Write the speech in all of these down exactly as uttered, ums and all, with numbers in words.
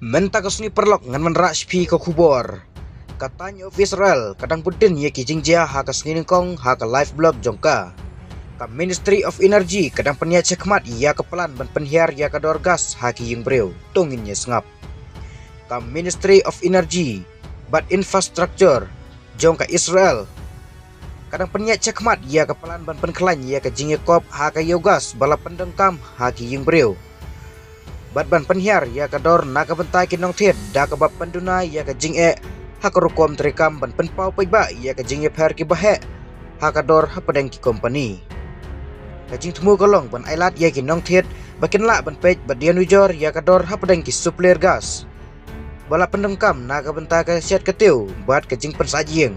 Mynta ka sngi paralok ngan wanrah sha phi ka khubor. Ka Times of Israel ka dang bud dien ïa ki jingjia ha ka sngi nyngkong ha ka live blog jong ka. Ka Ministry of Energy ka dang pynïaid shakhmat ïa ka plan ban pynhiar ïa ka dor gas ha ki ïing briew. To ngin ïa sngap. Ka Ministry of Energy bad Infrastructure jong ka Israel ka dang pynïaid shakhmat ïa ka plan ban pynkhlaiñ ïa ka jingïakop ha ka ïew gas ba la pyndonkam ha ki ïing briew bad ban pynhiar ïa ka dor na ka bynta ki nongthied da kaba pynduna ïa ka jingeh ha ka rukom treikam ban pynpaw paidbah ïa ka jingïapher kiba heh ha ka dor hapdeng ki kompani. Ka jingthmu ka long ban ailad ïa ki nongthied ba kin lah ban peit bad ïanujor ïa ka dor hapdeng ki supplier gas ba la pyndonkam na ka bynta ka shet ka tiew bad ka jingpynsaid ïing.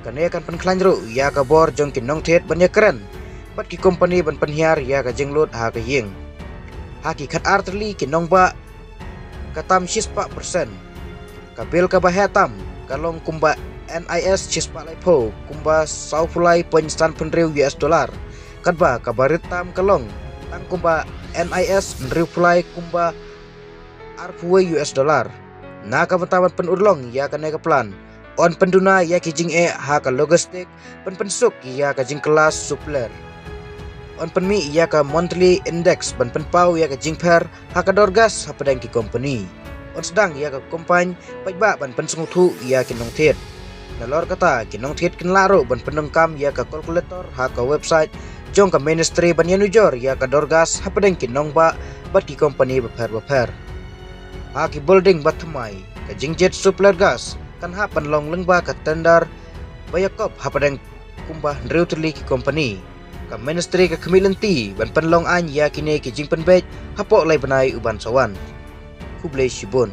Kane kan pynkhlaiñ ruh ïa ka bor jong ki nongthied ban ïakren bad ki kompani ban pynhiar ïa ka jinglut ha ka ïing. Ha ki khatar tylli ki nongbah ka tam shispah percent. Ka bill kaba heh tam ka long kumba N I S shispah laiphew kumba sawphew lai point san phew hynriew U S dollar. Katba kaba rit tam ka long tang kumba N I S hynriewphew lai kumba arphew wei U S dollar. Na ka bynta ban pynurlong ïa kane ka plan, yn pynduna ïa ki jingeh ha ka logistik ban pynsuk ïa ka jingkylla supplier. Yn pynmih ïa ka monthly index ban pynpaw ïa ka jingpher ha ka dor gas hapdeng ki kompani. Yn sdang ïa ka kompani paidbah ban pynsngewthuh ïa ki nongthied. Nalor kata ki nongthied kin lah ruh ban pyndonkam ïa ka calculator ha ka website jong ka ministry ban ïanujor ïa ka dor gas hapdeng ki nongbah bad ki kompani bapher bapher. Ha ki building ba thymmai, ka jingjied supplier gas kan hap ban long lyngba ka tender ba ïakop hapdeng kumba hynriew tylli ki kompani. Ka ministry ka khmih lynti ban pynlong aiñ ïa kine ki jingpynbeit hapoh lai bnai uban sa wan. Khublei shibun.